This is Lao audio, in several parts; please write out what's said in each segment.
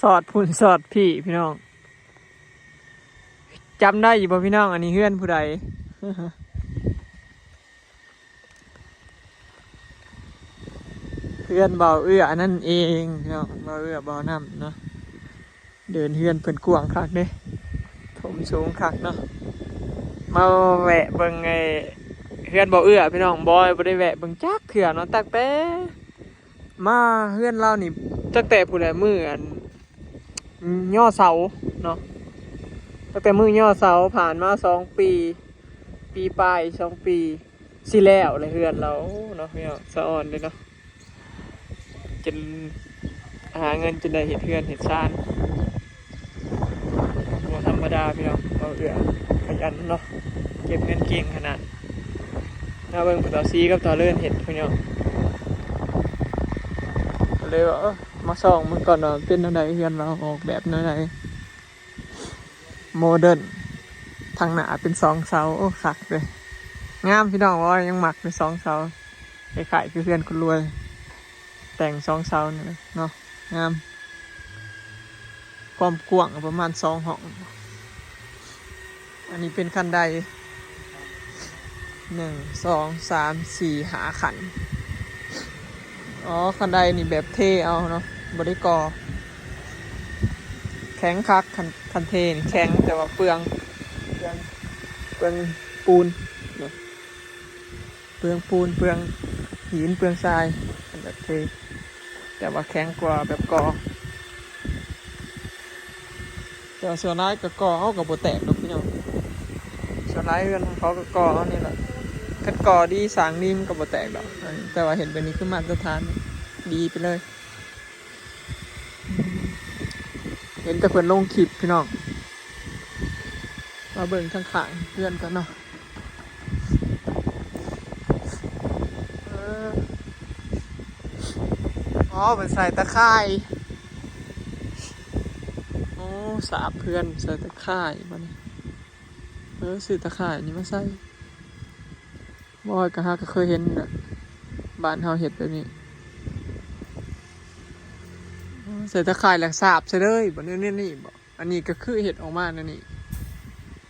ສອດພຸ້ນສອດພີ້ພີ່ນ້ອງ. ຈຳໄດ້ຢູ່ບໍ່ພີ່ນ້ອງ? ອັນນີ້ເຮືອນຜູ້ໃດ? ເຮືອນເບົາເອື້ອນັ້ນເອງພີ່ນ້ອງ, ເບົາເອື້ອ ເບົານ້ຳເນາະ. ເດີ່ນເຮືອນເພິ່ນກວ້າງຄັກເດ້, ຖົມສູງຄັກເນາະ. ມາແວະເບິ່ງໄອ້ເຮືອນເບົາເອື້ອພີ່ນ້ອງ, ບໍ່ ບໍ່ໄດ້ແວະເບິ່ງຈັກເທື່ອເນາະ, ຕັ້ງແຕ່ມາເຮືອນລາວນີ້ ຕັ້ງແຕ່ພຸ້ນແຫຼະ ມື້ອັນ ຍໍ່ເສົາເນາະ, ຕັ້ງແຕ່ມື້ຍໍ່ເສົາ ຜ່ານມາສອງປີ ປີປາຍ ສອງປີ ຊິແລ້ວແຫຼະເຮືອນລາວເນາະ. ພີ່ນ້ອງ ສະອອນເດ້ເນາະ, ຈົນຫາເງິນຈົນໄດ້ເຮັດເຮືອນເຮັດຊານ ບໍ່ທຳມະດາພີ່ນ້ອງ. ເບົາເອື້ອຂະຫຍັນເນາະ, ເກັບເງິນເກັ່ງຂະໜາດ. ມາເບິ່ງພໍ່ເຖົ້າສີກັບພໍ່ເລີນເຮັດພີ່ນ້ອງ, ກໍເລີຍວ່າ ເອີ ມາສ່ອງເບິ່ງກ່ອນວ່າເປັນແນວໃດ, ເຮືອນລາວອອກແບບແນວໃດ ໂມເດີນ. ທາງໜ້າເປັນສອງເສົາ, ໂອ້ ຄັກເດ້, ງາມພີ່ນ້ອງ. ວ່າຍັງມັກເດ້ສອງເສົາ, ຄ້າຍໆຄືເຮືອນຄົນລວຍ ແຕ່ງສອງເສົານີ້ເນາະ, ງາມ. ຄວາມກວ້າງປະມານສອງຫ້ອງ. ອັນນີ້ເປັນຄັນໄດ ໜຶ່ງ ສອງ ສາມ ສີ່ ຫ້າ ຂັ້ນ. ອໍ ຄັນໄດນີ້ແບບເທເອົາເນາະ, ບໍ່ໄດ້ກໍ່. ແຂງຄັກ, ຄັນ ຄັນເທນີ້ແຂງ, ແຕ່ວ່າເປືອງ ເປືອງ ເປືອງປູນເນາະ. ເປືອງປູນ ເປືອງຫີນ ເປືອງຊາຍ ແບບເທ, ແຕ່ວ່າແຂງກວ່າແບບກໍ່. ແຕ່ວ່າສ່ວນຫຼາຍກໍກໍ່ເອົາກໍບໍ່ແຕກດອກພີ່ນ້ອງ, ສ່ວນຫຼາຍເຮືອນຂອງເຂົາກໍກໍ່ເອົານີ້ແຫຼະ. ຄັນກໍ່ດີສ້າງດີມັນກໍບໍ່ແຕກດອກ, ແຕ່ວ່າເຮັດແບບນີ້ຄືມາດຕະຖານ ດີໄປເລີຍ. ເຫັນແຕ່ເພິ່ນລົງຄລິບພີ່ນ້ອງ. ມາເບິ່ງທາງຂ້າງເຮືອນກ່ອນເນາະ. ເອີ ອໍ ເພິ່ນໃສ່ຕາຂ່າຍ. ໂອ້ ສາບເຮືອນໃສ່ຕາຂ່າຍບັດນີ້. ເອີ ຊື້ຕາຂ່າຍນີ້ມາໃສ່. ບໍ່ ຂ້ອຍກໍຫາກໍເຄີຍເຫັນນະ ບ້ານເຮົາເຮັດແບບນີ້. ອໍ ໃສ່ຕາຂ່າຍແລ້ວສາບໃສ່ເລີຍບໍ? ແນວນີ້ບໍ? ອັນນີ້ກໍຄືເຮັດອອກມາແນວນີ້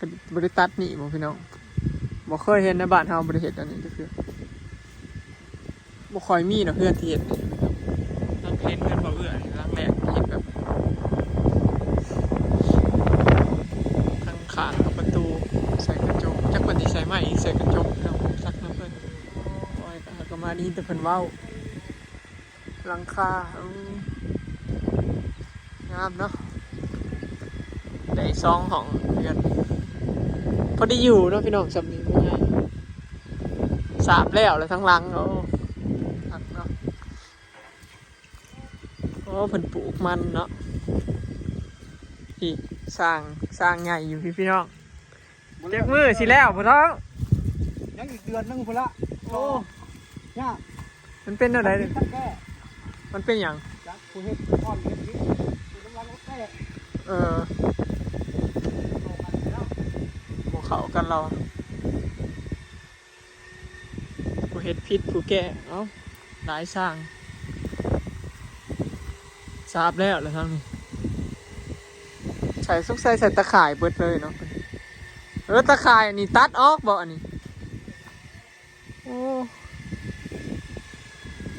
ກໍບໍ່ໄດ້ຕັດນີ້ບໍພີ່ນ້ອງ? ບໍ່ເຄີຍເຫັນໃນບ້ານເຮົາ ບໍ່ໄດ້ເຮັດອັນນີ້ຈັກເທື່ອ. ບໍ່ຄ່ອຍມີດອກເຮືອນທີ່ເຮັດນີ້. ຫຼັງເຫັນເຮືອນບໍ່ເອື້ອນີ້ ຫຼັງແລກເຮັດແບບ ທັງຂ້າງກັບປະຕູໃສ່ກະຈົກ, ຈັກເພິ່ນຊິໃສ່ໄມ້ ໃສ່ກະຈົກເນາະ, ຈັກນຳເພິ່ນ. ໂອ້ຍ ກໍມາໄດ້ຍິນແຕ່ເພິ່ນເວົ້າ. ຫຼັງຄາ ອືມ ງາມເນາະ, ໄດ້ສອງຫ້ອງເຮືອນ ພໍໄດ້ຢູ່ເນາະພີ່ນ້ອງ. ສ່ຳນີ້ບໍ່ໃຫຍ່ ສາບແລ້ວລະທັງຫຼັງ. ໂອ້ ຄັກເນາະ. ໂອ້ ເພິ່ນປູກມັນເນາະ. ນີ້ ສ້າງ ສ້າງໃຫຍ່ຢູ່ພີ້ພີ່ນ້ອງ. ຈັກມື້ຊິແລ້ວພໍ່ທ້ອງ? ຍັງອີກເດືອນໜຶ່ງພຸ້ນລະ. ໂອ້ ຍາກ. ມັນເປັນແນວໃດນີ້? ມັນເປັນຫຍັງ? ຈັກ ຜູ້ເຮັດກ່ອນເຮັດນີ້ ຜູ້ກຳລັງແກ້. ເອີ ບໍ່ເຂົ້າກັນລາວ. ຜູ້ເຮັດຜິດຜູ້ແກ້. ເອົ້າ ຫຼາຍຊ່າງ. ສາບແລ້ວລະທາງນີ້. ໃສ່ ສົງໄສໃສ່ຕາຂ່າຍເບິດເລີຍເນາະ. ເອີ ຕາຂ່າຍອັນນີ້ຕັດອອກບໍອັນນີ້? ໂອ້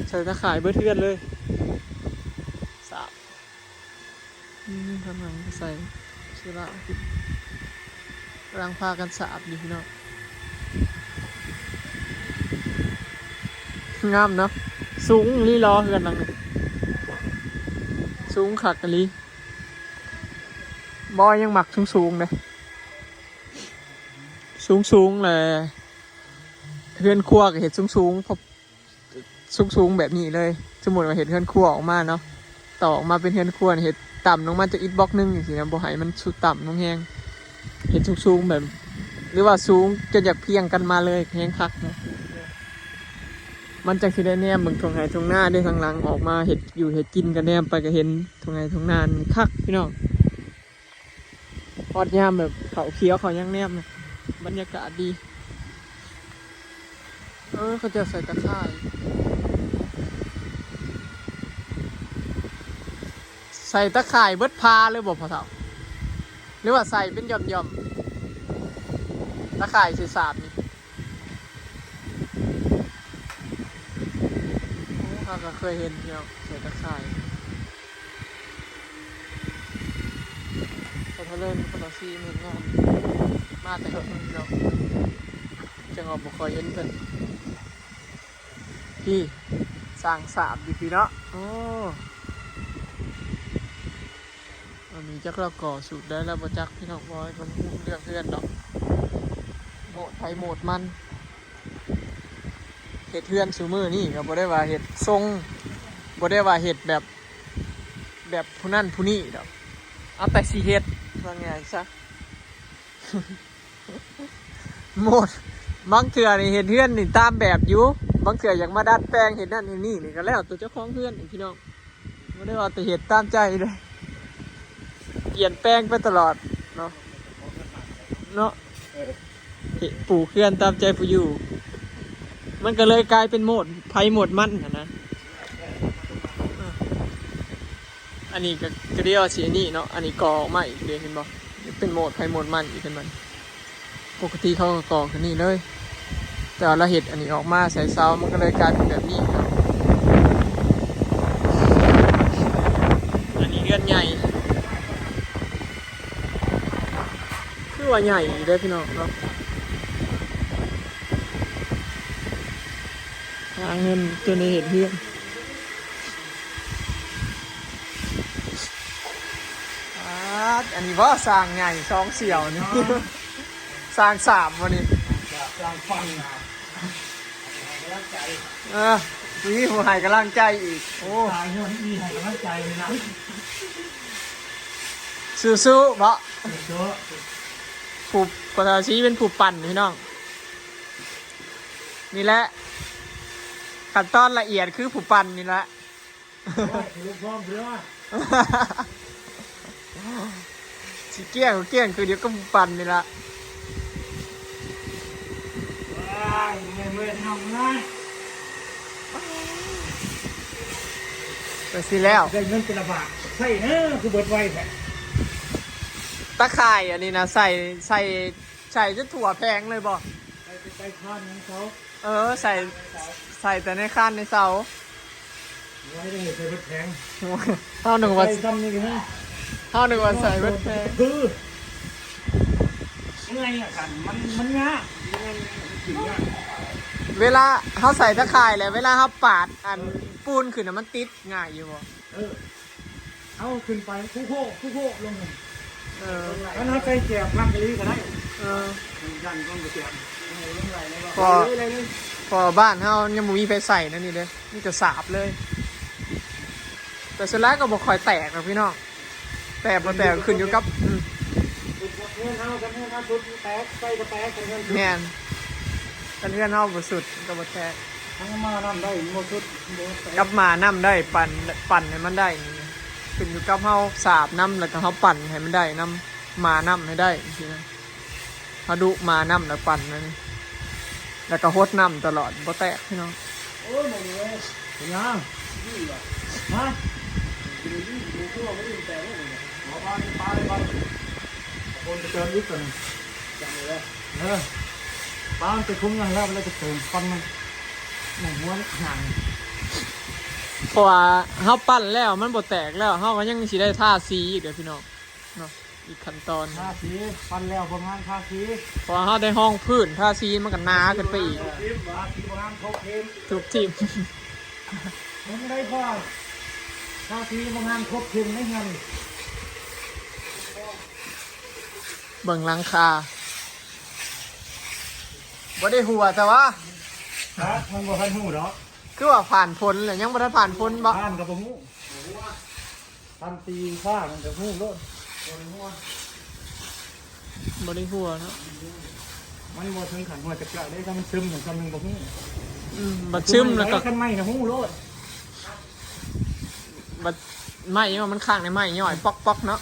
ໃສ່ຕາຂ່າຍເບິດເຮືອນເລີຍ. ສາບ. ອືມ ທາງຫຼັງກໍໃສ່ເຊື້ອລາ ກຳລັງພາກັນສາບຢູ່ພີ່ນ້ອງ. ງາມເນາະ, ສູງອີ່ຫຼີເຮືອນຫຼັງນີ້, ສູງຄັກອີ່ຫຼີ. ບໍ່ ຍັງມັກສູງໆເດ້, ສູງໆແຫຼະ. ເຮືອນຄົວກໍເຮັດສູງໆ ເພາະ ສູງໆແບບນີ້ເລີຍ. ສົມມຸດວ່າເຮັດເຮືອນຄົວອອກມາເນາະ, ຕໍ່ອອກມາເປັນເຮືອນຄົວ ເຮັດຕ່ຳລົງມາຈາກອິດບລັອກໜຶ່ງຈັ່ງຊີ້ນະ, ບໍ່ໃຫ້ມັນສຸດຕ່ຳລົງແຮງ, ເຮັດສູງໆແບບ ຫຼືວ່າສູງຈົນຢາກພຽງກັນມາເລີຍ ແຮງຄັກເນາະ. ມັນຈັ່ງຊິໄດ້ແນມເບິ່ງທົ່ງໄຮ່ທົ່ງນາເດ້, ທາງຫຼັງອອກມາເຮັດຢູ່ເຮັດກິນ ກໍແນມໄປກໍເຫັນທົ່ງໄຮ່ທົ່ງນາ ຄັກພີ່ນ້ອງ. ຮອດຍາມແບບເຂົ້າຂຽວເຂົ້າຫຍັງແນມ ບັນຍາກາດດີ. ເອີ ເຂົາເຈົ້າໃສ່ຕາຂ່າຍ, ໃສ່ຕາຂ່າຍເບິດພາເລີຍບໍ່ພໍ່ເຖົ້າ ຫຼືວ່າໃສ່ເປັນຫຍ່ອມໆ ຕາຂ່າຍໃສ່ສາບນີ້? ໂອ້ ເຮົາກໍເຄີຍເຫັນພີ່ນ້ອງ ໃສ່ຕາຂ່າຍ ເຂົາເລີຍ ເຂົາເລີຍເຮັດງານ ມາແຕ່ເຫິງພີ່ນ້ອງ ຈັ່ງວ່າບໍ່ຄ່ອຍເຫັນເພິ່ນ. ພີ້ ສ້າງສາບຢູ່ພີ້ເນາະ. ໂອ້ ອັນນີ້ຈັກລາວກໍ່ສູດໃດແລ້ວບໍ່ຈັກພີ່ນ້ອງ ບໍ່ຮູ້ເລື່ອງເຮືອນດອກ ໂມດໃຜໂມດມັນ. ເຮັດເຮືອນຊຸມື້ນີ້ກໍບໍ່ໄດ້ວ່າເຮັດຊົງ ບໍ່ໄດ້ວ່າເຮັດແບບ ແບບຜູ້ນັ້ນຜູ້ນີ້ດອກ ເອົາແຕ່ຊິເຮັດ ວ່າງ່າຍຊະ. ໂມດ ບາງເທື່ອນີ້ເຮັດເຮືອນນີ້ຕາມແບບຢູ່ ບາງເທື່ອຢາກມາດັດແປງເຮັດນັ້ນເຮັດນີ້ນີ້ກໍແລ້ວແຕ່ເຈົ້າຂອງເຮືອນນີ້ພີ່ນ້ອງ ບໍ່ໄດ້ວ່າແຕ່ເຮັດຕາມໃຈເດ້ ປ່ຽນແປງໄປຕະຫຼອດເນາະ ເນາະ ເຮັດ ປູກເຮືອນຕາມໃຈຜູ້ຢູ່ ມັນກໍເລີຍກາຍເປັນໂມດໃຜໂມດມັນຫັ້ນນະ. ອັນນີ້ກໍ ກໍດຽວຊິອັນນີ້ເນາະ ອັນນີ້ກໍ່ອອກມາອີກເດ້ ເຫັນບໍ່ ເປັນໂໝດໃຜໂໝດມັນອີກ ເຫັນບໍ່ ປົກກະຕິເຂົາກໍກໍ່ຂຶ້ນນີ້ເລີຍ ແຕ່ວ່າລາວເຮັດອັນນີ້ອອກມາໃສ່ເສົາ ມັນກໍເລີຍກາຍເປັນແບບນີ້ເນາະ. ອັນນີ້ເຮືອນໃຫຍ່ ຄືວ່າໃຫຍ່ຢູ່ເດ້ພີ່ນ້ອງເນາະ ຫາເງິນຈົນໄດ້ເຮັດເຮືອນ. ປາດ ອັນນີ້ບໍ່ ສ້າງໃຫຍ່ຊ່ອງສ່ຽວນີ້ ສ້າງສາບບໍ່ນີ້ ສ້າງຟັນ ເອີ ມີຜູ້ໃຫ້ກຳລັງໃຈອີກ ໂອ້ ຕາຍຍ້ອນມີໃຫ້ກຳລັງໃຈນີ້ນະ ສູ້ໆ ເບາະ ສູ້ໆ ຜູ້ ພໍ່ເຖົ້າສີເປັນຜູ້ປັ່ນພີ່ນ້ອງ ນີ້ແຫຼະ ຂັ້ນຕອນລະອຽດຄືຜູ້ປັ່ນນີ້ແຫຼະ. ໂອ້ຍ ສະຫຼຸບພ້ອມເດີ ຊິກ້ຽງກໍກ້ຽງຄືດຽວກັບຜູ້ປັ່ນນີ້ລະ ວ້າຍ ເມື່ອຍໆ ພີ່ນ້ອງເອີຍ ໄປຊິແລ້ວ ໄດ້ເງິນແຕ່ລະບາດ ໃຊ້ນະ ຄືເບິດໄວແທ້ ຕາຂ່າຍອັນນີ້ນະ ໃສ່ ໃສ່ ໃສ່ຈົນທົ່ວແຜງເລີຍບໍ່? ໃສ່ ໃສ່ຄານໃນເສົາ ເອີ ໃສ່ ໃສ່ແຕ່ໃນຄານໃນເສົາ ບໍ່ໃຫ້ໄດ້ໃສ່ເບິດແຜງ ເຮົານຶກວ່າ ໃສ່ຊ່ຳນີ້ນະ ເຮົານຶກວ່າໃສ່ເບິດແຜງ ຄື ເມື່ອຍອະ ຄັນມັນ ມັນຍາກ ເວລາເຮົາໃສ່ຕາຂ່າຍແລ້ວ ເວລາເຮົາປາດອັນ ເອີ ປູນຂຶ້ນນະ ມັນຕິດງ່າຍຢູ່ບໍ່? ເອີ ເອົາຂຶ້ນໄປ ຄູໂຄ ຄູໂຄ ລົງ ເອີ ຄັນເຮົາໃສ່ແຈບພັກອີ່ຫຼີກໍໄດ້ ເອີ ມັນຍັນລົງໄປແຈບ ເພາະ ເອີ ເພາະບ້ານເຮົາຍັງບໍ່ມີໃຜໃສ່ແນວນີ້ເດ້ ມີແຕ່ສາບເລີຍ ແຕ່ສ່ວນຫຼາຍກໍບໍ່ຄ່ອຍແຕກດອກພີ່ນ້ອງ ແຕກບໍ່ແຕກກໍຂຶ້ນຢູ່ກັບ ອືມ ເຮືອນເຮົາ ຄັນເຮືອນເຮົາສຸດແຕກ ໃສ່ກໍແຕກ ຄັນເຮືອນສຸດ ແມ່ນ ຄັນເຮືອນເຮົາບໍ່ສຸດມັນກໍບໍ່ແຕກ ຄັນໝານ້ຳໄດ້ມັນບໍ່ສຸດ ມັນບໍ່ແຕກ ກັບໝານ້ຳໄດ້ ປັ່ນ ປັ່ນໃຫ້ມັນໄດ້ນີ້ ຂຶ້ນຢູ່ກັບເຮົາສາບນ້ຳ ແລ້ວກໍເຮົາປັ່ນໃຫ້ມັນໄດ້ນຳ ໝານ້ຳໃຫ້ໄດ້ຈັ່ງຊີ້ນະ ເຮົາດຸໝານ້ຳແລ້ວປັ່ນນັ້ນ ແລ້ວກໍຫົດນ້ຳຕະຫຼອດ ບໍ່ແຕກພີ່ນ້ອງ ໂອ້ຍ ບໍ່ມີເວີຍ ເປັນຫຍັງ? ນີ້ຫວາ? ຮະ? ບໍ່ໄດ້ ບໍ່ຄືວ່າບໍ່ໄດ້ແຕກເລີຍ ບໍ່ບາດ ປາໄດ້ບາດ ຄົນໄປເຈີອີກຕົວໜຶ່ງ ຈຳໄດ້ເລີຍ ເອີ ປາມັນໄປທຸງຫຍັງແລ້ວ ແລ້ວໄປເຕີມຟັນມັນ ໜັງຫົວໜາງ ເພາະວ່າເຮົາປັ່ນແລ້ວມັນບໍ່ແຕກແລ້ວ ເຮົາກໍຍັງຊິໄດ້ທາສີອີກເດີ້ພີ່ນ້ອງ ເນາະ ອີກຂັ້ນຕອນ ທາສີ ປັ່ນແລ້ວບໍ່ງາມ ທາສີ ເພາະວ່າເຮົາໄດ້ຮອງພື້ນ ທາສີມັນກໍໜາຂຶ້ນໄປອີກ ທາສີບໍ່ງາມ ທຸບຖິ້ມ ທຸບຖິ້ມ ມັນໄດ້ ເພາະວ່າທາສີບໍ່ງາມ ທຸບຖິ້ມໄດ້ຫັ້ນ ເບິ່ງຫຼັງຄາ ບໍ່ໄດ້ຮົ່ວແຕ່ວ່າ ຮະ ມັນບໍ່ທັນຮູ້ດອກ ຄືວ່າຜ່ານຝົນແລ້ວ ຍັງບໍ່ທັນຜ່ານຝົນບໍ? ຜ່ານກໍບໍ່ຮູ້ ຄັນຕີຟ້າມັນຈະຮູ້ໂລດ ບໍ່ໄດ້ຮົ່ວ ບໍ່ໄດ້ຮົ່ວເນາະ ມັນບໍ່ເຖິງຂັ້ນຮົ່ວຈັກເທື່ອເດ້ ຖ້າມັນຊຶມຈັ່ງຊັ້ນຍັງບໍ່ຮູ້ ອືມ ບັດຊຶມແລ້ວກໍ ຄັນໄໝ້ນະຮູ້ໂລດ ບັດໄໝ້ ມັນຄ້າງໃນໄໝ້ຍ້ອຍປອກໆເນາະ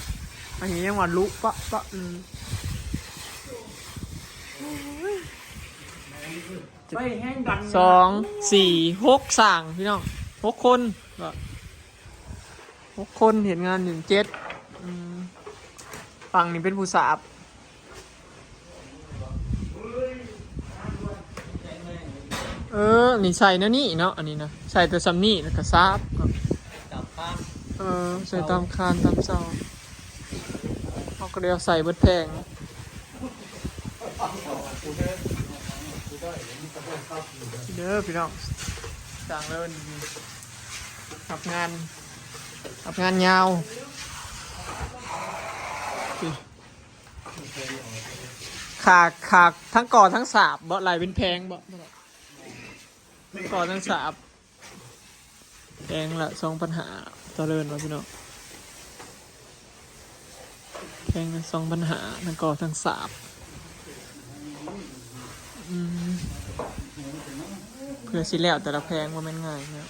ອັນນີ້ຍັງວ່າລຸເປາະໆ ອືມ ໄຟແຮງດັນ ສອງ ສີ່ ຫົກ ສ້າງ ພີ່ນ້ອງ ຫົກຄົນ ກໍ ຫົກຄົນເຮັດງານຢູ່ເຈັດ ອືມ ຝັ່ງນີ້ເປັນຜູ້ສາບ. ເອີ ນີ້ໃສ່ແນວນີ້ເນາະ ອັນນີ້ນະ ໃສ່ແຕ່ສ່ຳນີ້ ແລ້ວກໍສາບເນາະ ຕາມຄານ ເອີ ໃສ່ຕາມຄານຕາມເສົາ ເຮົາກໍໄດ້ເອົາໃສ່ເບິດແຜງ. ເດີພີ່ນ້ອງ ຊ່າງເລີນ ຮັບງານ ຮັບງານຍາວ. ຄ່າ ຄ່າທັງກໍ່ທັງສາບບໍ່ ໄລ່ເປັນແຜງບໍ່? ທັງກໍ່ທັງສາບ ແຜງລະສອງພັນຫ້າ ຕໍ່ເລີນວ່າພີ່ນ້ອງ ແຜງລະສອງພັນຫ້າ ທັງກໍ່ທັງສາບ. ອືມ ເພື່ອຊິແລ້ວແຕ່ລະແຜງບໍ່ແມ່ນງ່າຍເນາະ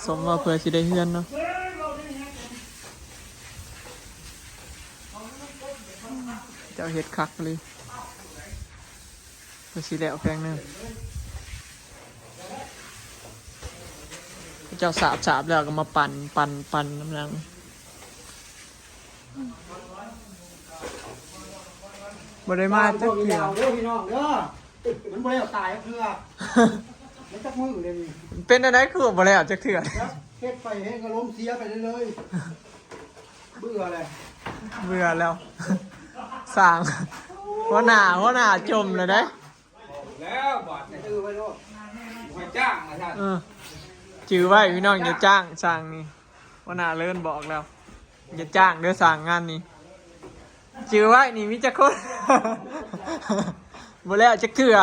ສົມວ່າເພື່ອຊິໄດ້ເຮືອນເນາະ. ເຈົ້າເຮັດຄັກອີ່ຫຼີ ເພື່ອຊິແລ້ວແຜງໜຶ່ງ ເຈົ້າສາບ ສາບແລ້ວກໍມາປັ່ນ ປັ່ນ ປັ່ນນຳຫຼັງ. ບໍ່ໄດ້ມາຈັກເທື່ອ ເດີພີ່ນ້ອງເດີ ມັນບໍ່ໄດ້ຕາຍເທື່ອ ມັນຈັກມື້ເດນີ້ ເປັນແນວໃດຄືບໍ່ໄດ້ເອົາຈັກເທື່ອ? ເຮັດໄປເຮັດກໍລົມເສຍໄປເລີຍໆ ເບື່ອແລ້ວ ເບື່ອແລ້ວ ສ້າງ ຫົວໜ້າ ຫົວໜ້າຈົມແລ້ວເດ້. ແລ້ວບາດນີ້ຈື່ໄວ້ໂລດ ບໍ່ໃຫ້ຈ້າງວ່າຊັ້ນ ເອີ ຈື່ໄວ້ພີ່ນ້ອງ ຢ່າຈ້າງຊ່າງນີ້ ຫົວໜ້າເລີນບອກແລ້ວ ຢ່າຈ້າງເດີຊ່າງງານນີ້ ຈື່ໄວ້ນີ້ມີຈັກຄົນ ບໍ່ແລ້ວຈັກເທື່ອ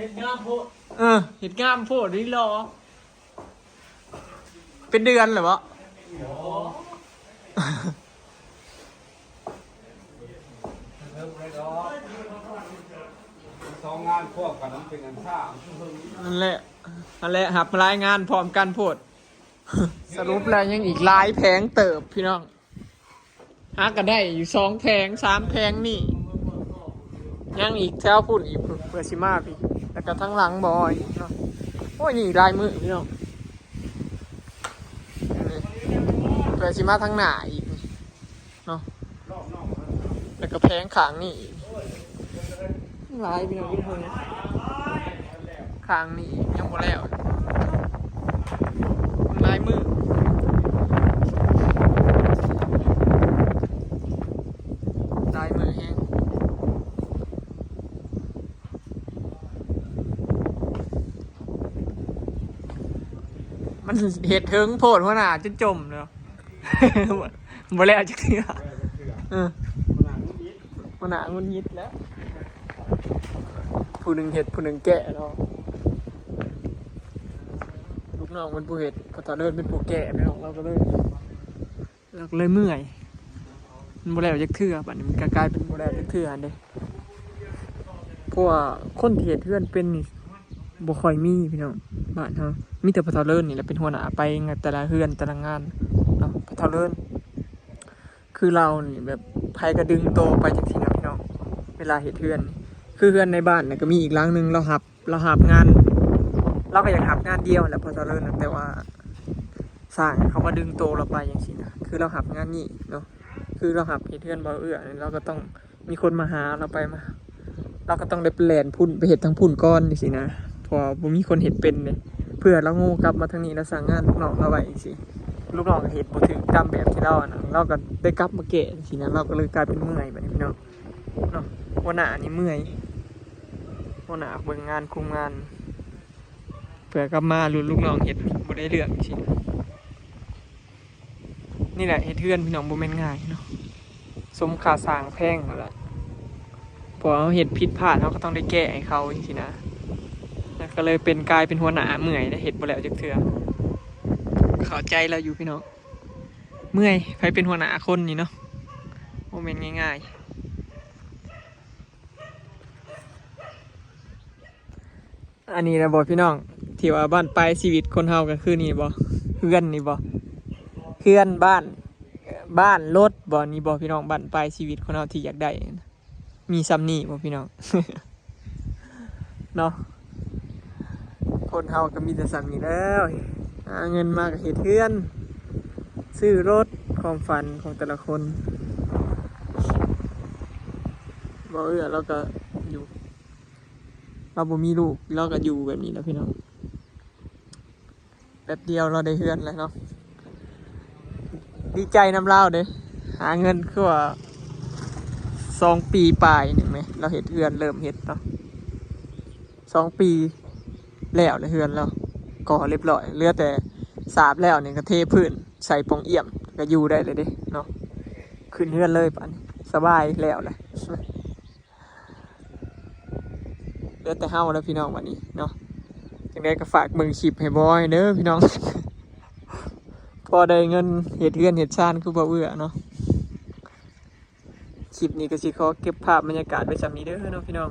ເຮັດງາມໂພດ ເອີ ເຮັດງາມໂພດນີ້ຫຼໍ ເປັນເດືອນແລ້ວບໍ່? ສອງງານພວມກັນມັນເປັນອັນຊ້າ ນັ້ນແຫຼະ ນັ້ນແຫຼະ ຮັບຫຼາຍງານພ້ອມກັນໂພດ. ສະຫຼຸບແລ້ວຍັງອີກຫຼາຍແຜງເຕີບພີ່ນ້ອງ ຫາກໍໄດ້ຢູ່ສອງແຜງສາມແຜງນີ້ ຍັງອີກແຖວພຸ້ນອີກ ເພື່ອຊິມາພີ້ ແລ້ວກໍທາງຫຼັງບໍ່ອີກເນາະ. ໂອ້ຍ ນີ້ອີກຫຼາຍມື້ພີ່ນ້ອງ ເພື່ອຊິມາທາງໜ້າອີກເນາະ ແລ້ວກໍແຜງຂ້າງນີ້ອີກ. ຫຼາຍພີ່ນ້ອງ ຂ້າງນີ້ຍັງບໍ່ແລ້ວ ຫຼາຍມື້ ຫຼາຍມື້ແຮງ ມັນເຮັດເຖິງໂພດ ຫົວໜ້າຈົນຈົມເນາະ. ບໍ່ແລ້ວຈັກເທື່ອ ເອີ ຫົວໜ້າຫງຸດຫງິດແລ້ວ ຜູ້ໜຶ່ງເຮັດຜູ້ໜຶ່ງແກະເນາະ ລູກນ້ອງເປັນຜູ້ເຮັດ ພໍ່ເຖົ້າເລີນເປັນຜູ້ແກະພີ່ນ້ອງ ລາວກໍເລີຍ ລາວກໍເລີຍເມື່ອຍ ມັນບໍ່ແລ້ວຈັກເທື່ອ ບາດນີ້ມັນກໍກາຍເປັນບໍ່ແລ້ວຈັກເທື່ອຫັ້ນເດ້. ເພາະວ່າຄົນທີ່ເຮັດເຮືອນເປັນນີ້ບໍ່ຄ່ອຍມີພີ່ນ້ອງ ບ້ານເຮົາ ມີແຕ່ພໍ່ເຖົ້າເລີນນີ້ແຫຼະເປັນຫົວໜ້າໄປແຕ່ລະເຮືອນແຕ່ລະງານເນາະ ພໍ່ເຖົ້າເລີນ ຄືລາວນີ້ແບບໃຜກໍດຶງໂຕໄປຈັ່ງຊີ້ນະພີ່ນ້ອງ ເວລາເຮັດເຮືອນນີ້ ຄືເຮືອນໃນບ້ານນະກໍມີອີກຫຼັງໜຶ່ງ ລາວຮັບ ລາວຮັບງານ ລາວກໍຢາກຮັບງານດຽວຫັ້ນແຫຼະ ພໍ່ເຖົ້າເລີນນະ ແຕ່ວ່າຊ່າງເຂົາມາດຶງໂຕລາວໄປຈັ່ງຊີ້ນະ ຄືລາວຮັບງານນີ້ເນາະ ຄືລາວຮັບເຮັດເຮືອນບໍ່ເອື້ອ ລາວກໍຕ້ອງ ມີຄົນມາຫາລາວໄປມາ ລາວກໍຕ້ອງໄດ້ໄປແລ່ນພຸ້ນ ໄປເຮັດທາງພຸ້ນກ່ອນຈັ່ງຊີ້ນະ ເພາະວ່າບໍ່ມີຄົນເຮັດເປັນເດ້ ເພື່ອລາວໂງ່ກັບມາທາງນີ້ ລາວສ້າງງານລູກນ້ອງລາວໄວ້ຈັ່ງຊີ້ ລູກນ້ອງກໍເຮັດບໍ່ຖືກຕາມແບບທີ່ລາວອັນນັ້ນ ລາວກໍໄດ້ກັບມາແກ້ຈັ່ງຊີ້ນະ ລາວກໍເລີຍກາຍເປັນເມື່ອຍບາດນີ້ພີ່ນ້ອງເນາະ. ຫົວໜ້ານີ້ເມື່ອຍ ຫົວໜ້າເບິ່ງງານຄຸມງານ ເພື່ອກັບມາລຸ້ນລູກນ້ອງເຮັດບໍ່ໄດ້ເລື່ອງຈັ່ງຊີ້ນະ. ນີ້ແຫຼະເຮັດເຮືອນພີ່ນ້ອງ ບໍ່ແມ່ນງ່າຍເນາະ ສົມຄ່າສ້າງແພງຫັ້ນລະ ເພາະວ່າເຮົາເຮັດຜິດພາດ ເຮົາກໍຕ້ອງໄດ້ແກ້ໃຫ້ເຂົາຈັ່ງຊີ້ນະ ແລ້ວກໍເລີຍເປັນ ກາຍເປັນຫົວໜ້າເມື່ອຍ ເຮັດບໍ່ແລ້ວຈັກເທື່ອ. ເຂົ້າໃຈລາວຢູ່ພີ່ນ້ອງ ເມື່ອຍ ໃຜເປັນຫົວໜ້າຄົນນີ້ເນາະ ບໍ່ແມ່ນງ່າຍໆ. ອັນນີ້ນະບໍ່ພີ່ນ້ອງ ທີ່ວ່າບັ້ນປາຍຊີວິດຄົນເຮົາກໍຄືນີ້ບໍ່ ເຮືອນນີ້ບໍ່ ເຮືອນ ບ້ານ ບ້ານ ລົດບໍ່ ນີ້ບໍ່ພີ່ນ້ອງ ບັ້ນປາຍຊີວິດຄົນເຮົາທີ່ຢາກໄດ້ ມີສ່ຳນີ້ບໍ່ພີ່ນ້ອງ ເນາະ. ຄົນເຮົາກໍມີແຕ່ສ່ຳນີ້ແລ້ວ ຫາເງິນມາກໍເຮັດເຮືອນ ຊື້ລົດ ຄວາມຝັນຂອງແຕ່ລະຄົນ. ບໍ່ເອື້ອລາວກໍຢູ່ ລາວບໍ່ມີລູກ ລາວກໍຢູ່ແບບນີ້ແຫຼະພີ່ນ້ອງ. ແປັບດຽວລາວໄດ້ເຮືອນແລ້ວເນາະ ດີໃຈນຳລາວເດ້. ຫາເງິນຄືວ່າສອງປີປາຍໜຶ່ງແມ ລາວເຮັດເຮືອນ ເລີ່ມເຮັດເນາະ ສອງປີແລ້ວແຫຼະ ເຮືອນລາວກໍ່ຮຽບຮ້ອຍ ເຫຼືອແຕ່ສາບແລ້ວນີ້ກໍເທພື້ນໃສ່ປ່ອງອ້ຽມ ກໍຢູ່ໄດ້ແລ້ວເດ້ເນາະ. ຂຶ້ນເຮືອນເລີຍບາດນີ້ ສະບາຍແລ້ວແຫຼະ. ເຫຼືອແຕ່ເຮົາແລ້ວພີ່ນ້ອງບາດນີ້ເນາະ. ຈັ່ງໃດກໍຝາກເບິ່ງຄລິບໃຫ້ບອຍເດີພີ່ນ້ອງ ພໍໄດ້ເງິນເຮັດເຮືອນເຮັດຊານຄືບໍ່ເອື້ອເນາະ. ຄລິບນີ້ກໍຊິຂໍເກັບພາບບັນຍາກາດໄວ້ສ່ຳນີ້ເດີເນາະພີ່ນ້ອງ.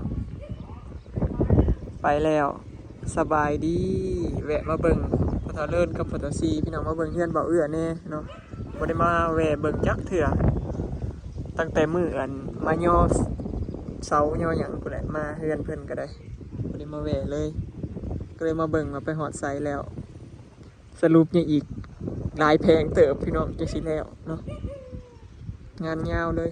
ໄປແລ້ວ ສະບາຍດີ. ແວະມາເບິ່ງພໍ່ເຖົ້າເລີນກັບພໍ່ເຖົ້າຊີ ພີ່ນ້ອງ ມາເບິ່ງເຮືອນບໍ່ເອື້ອແດ່ເນາະ. ບໍ່ໄດ້ມາແວ່ເບິ່ງຈັກເທື່ອ ຕັ້ງແຕ່ມື້ອັນມາຍໍເສົາຍໍຫຍັງພຸ້ນແຫຼະ ມາເຮືອນເພິ່ນກໍໄດ້ ບໍ່ໄດ້ມາແວ່ເລີຍ ກໍເລີຍມາເບິ່ງວ່າໄປຮອດໃສແລ້ວ. ສະຫຼຸບຍັງອີກຫຼາຍແຜງເຕີບພີ່ນ້ອງ ຈັ່ງຊິແລ້ວເນາະ ງານຍາວເລີຍ.